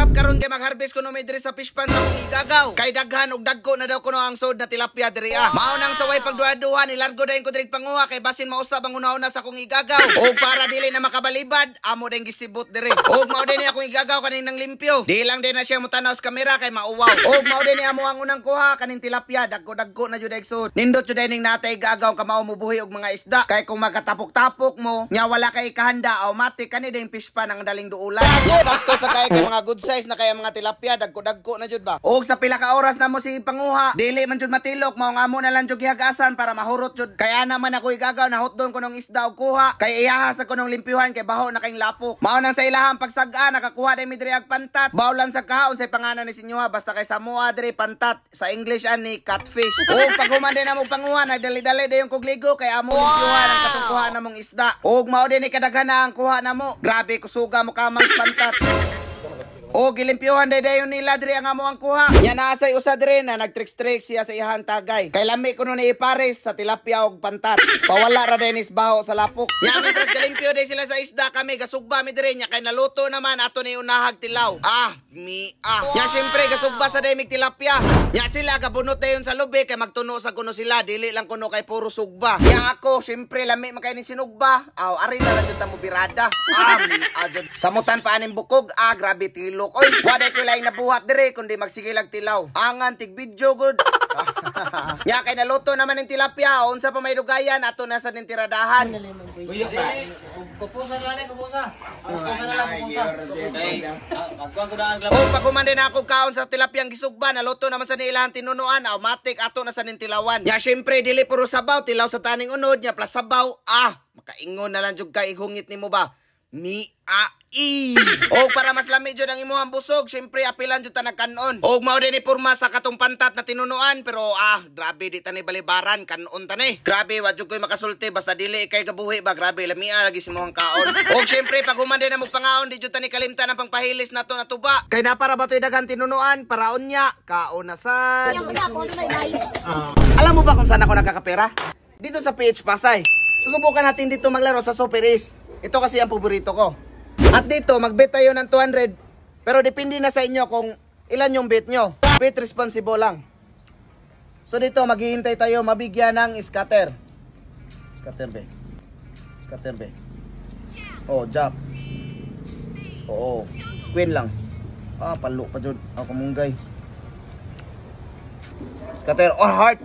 Usab karon kay mag-harvest kuno mi diri sa fish pond sa akong igagaw. Kay daghan og dagko na daw kuno ang sod na tilapia diri ah. Mao nang saway pagduha-duha, nilargo dayon ko diri panguha kay basin mausab ang una-una sa akong igagaw. Og para dili na makabalibad, amo din gisibot diri. Og mao din ni akong igagaw kaning nang limpyo. Di lang din na siya motanaw sa kamera kay mauwaw. Og mao din ni amo ang unang kuha kaning tilapia, dagko-dagko na jud sod. Nindot jud ning natay igagaw kamao mobuhi og mga isda. Kay kung magkatapok-tapok mo, nya wala kay kahanda, automatic kani ding fish pond ang daling duulan. Nya sakto sa kay kay mga good size na kaya mga tilapia, dagko-dagko na jud ba. Og sa pila ka oras na mo si panguha, dili man jud matilok, mao nga mo na lang jud gihagasan para mahurot jud. Kaya naman ako igagaw na hotdon ko nung isda og kuha, kay iyaha sa kunong limpyuhan kay baho na kayong lapok. Mao nang sa ilahang pagsag-a nakakuha day mi diri ag pantat. Bawlan sa kaon say pangalan ni sinyoha, basta kay Samoa diri pantat, sa English ani catfish. Og paghuman din amo panguha, nagdali-dali dayon kog ligo kay amo limpyuhan ang katong kuha namong isda. Og mao din ni kadaghan na ang kuha namo. Grabe kusuga mo kamang pantat. O gilimpyuhan day dayon nila diri ang amo ang kuha. Nya naasay usa diri na nagtricks-tricks siya sa iyang tagay. Kay lami kuno ni ipares sa tilapia og pantat. Pawala ra dinis baho sa lapok. Nya mientras galimpyo day sila sa isda, kami gasugba mi diri, nya kay naluto naman ato ni unahag tilaw. Ah, mi ah. Nya syempre gasugba sa day mig tilapia. Nya sila gabunot dayon sa lubi kay magtuno sa kuno sila, dili lang kuno kay puro sugba. Nya ako syempre lami man kay ni sinugba. Aw, ari na lang jud ta mo birada. Ah, mi ah jud. Samutan pa aning bukog. Ah, grabe tilok. Oy, waday ko laing nabuhat dire kundi magsigilag tilaw. Angan tig video good. Nya kay naluto naman ng tilapia, unsa pa may dugayan ato na sa ning tiradahan. Kupusa na lang, kupusa. Kupusa na lang, kupusa. Kay, magkuha ko na ang O pag din ako kaon sa tilapiyang gisugba, naluto naman sa nilang tinunuan, automatic ato na sa ning tilawan. Nya syempre dili puro sabaw, tilaw sa taning unod, nya plus sabaw. Ah, makaingon na lang jud kay ihungit nimo ba. Mi a i. O para mas lami jud ang imuhang busog, syempre apilan jud ta nagkanon. Og mao din ni porma sa katong pantat na tinunuan, pero ah, grabe di ta ni balibaran, kanon ta ni. Grabe wa jud koy makasulti basta dili kay gabuhi ba, grabe lamia lagi si imong kaon. Og syempre pag human din na mo pangaon, di jud ta ni kalimtan ang pangpahilis nato na tuba. Kay na para ba to'y daghan tinunuan para unya kaon na sad. Alam mo ba kung saan ako nagkakapera? Dito sa PH Pasay. Susubukan natin dito maglaro sa Super Ace. Ito kasi ang paborito ko. At dito, mag-bet tayo ng 200. Pero depende na sa inyo kung ilan yung bet nyo. Bet responsible lang. So dito, maghihintay tayo mabigyan ng scatter. Scatter be. Scatter be. Oh, jack. Oo. Queen lang. Ah, palo pa jud. Ah, kamunggay. Scatter. Oh, heart.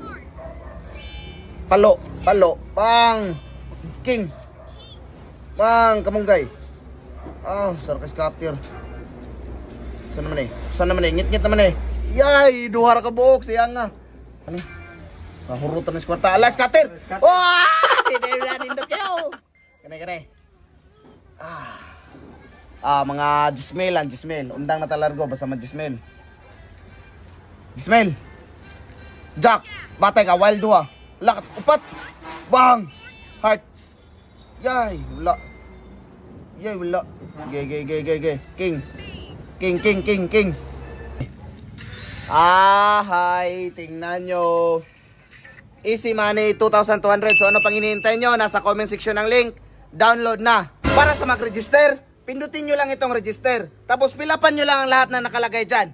Palo. Palo. Pang. King. Pang, kamunggay. Ah, sarap kay scatter. Saan naman eh? Saan naman eh? Ngit-ngit naman eh. Yay! Duha ra ka buok. Siya nga. Ano? Nahurutan ng kwarta. Ala, scatter! Wah! Hindi na nindot kayo. Kani, kani. Ah. Ah, mga 10,000 lang, 10,000. Undang na talargo, basta ma 10,000. 10,000. Jack, batay ka, wild duha. Lakat, upat. Bang! Heart. Yay, wala. Yay, wala. Gay, gay, gay, gay, gay. King. King, king, king, king. Ah, hi. Tingnan nyo. Easy money, 2,200. So ano pang hinihintay nyo? Nasa comment section ng link. Download na. Para sa mag-register, pindutin nyo lang itong register. Tapos fill upan nyo lang ang lahat na nakalagay dyan.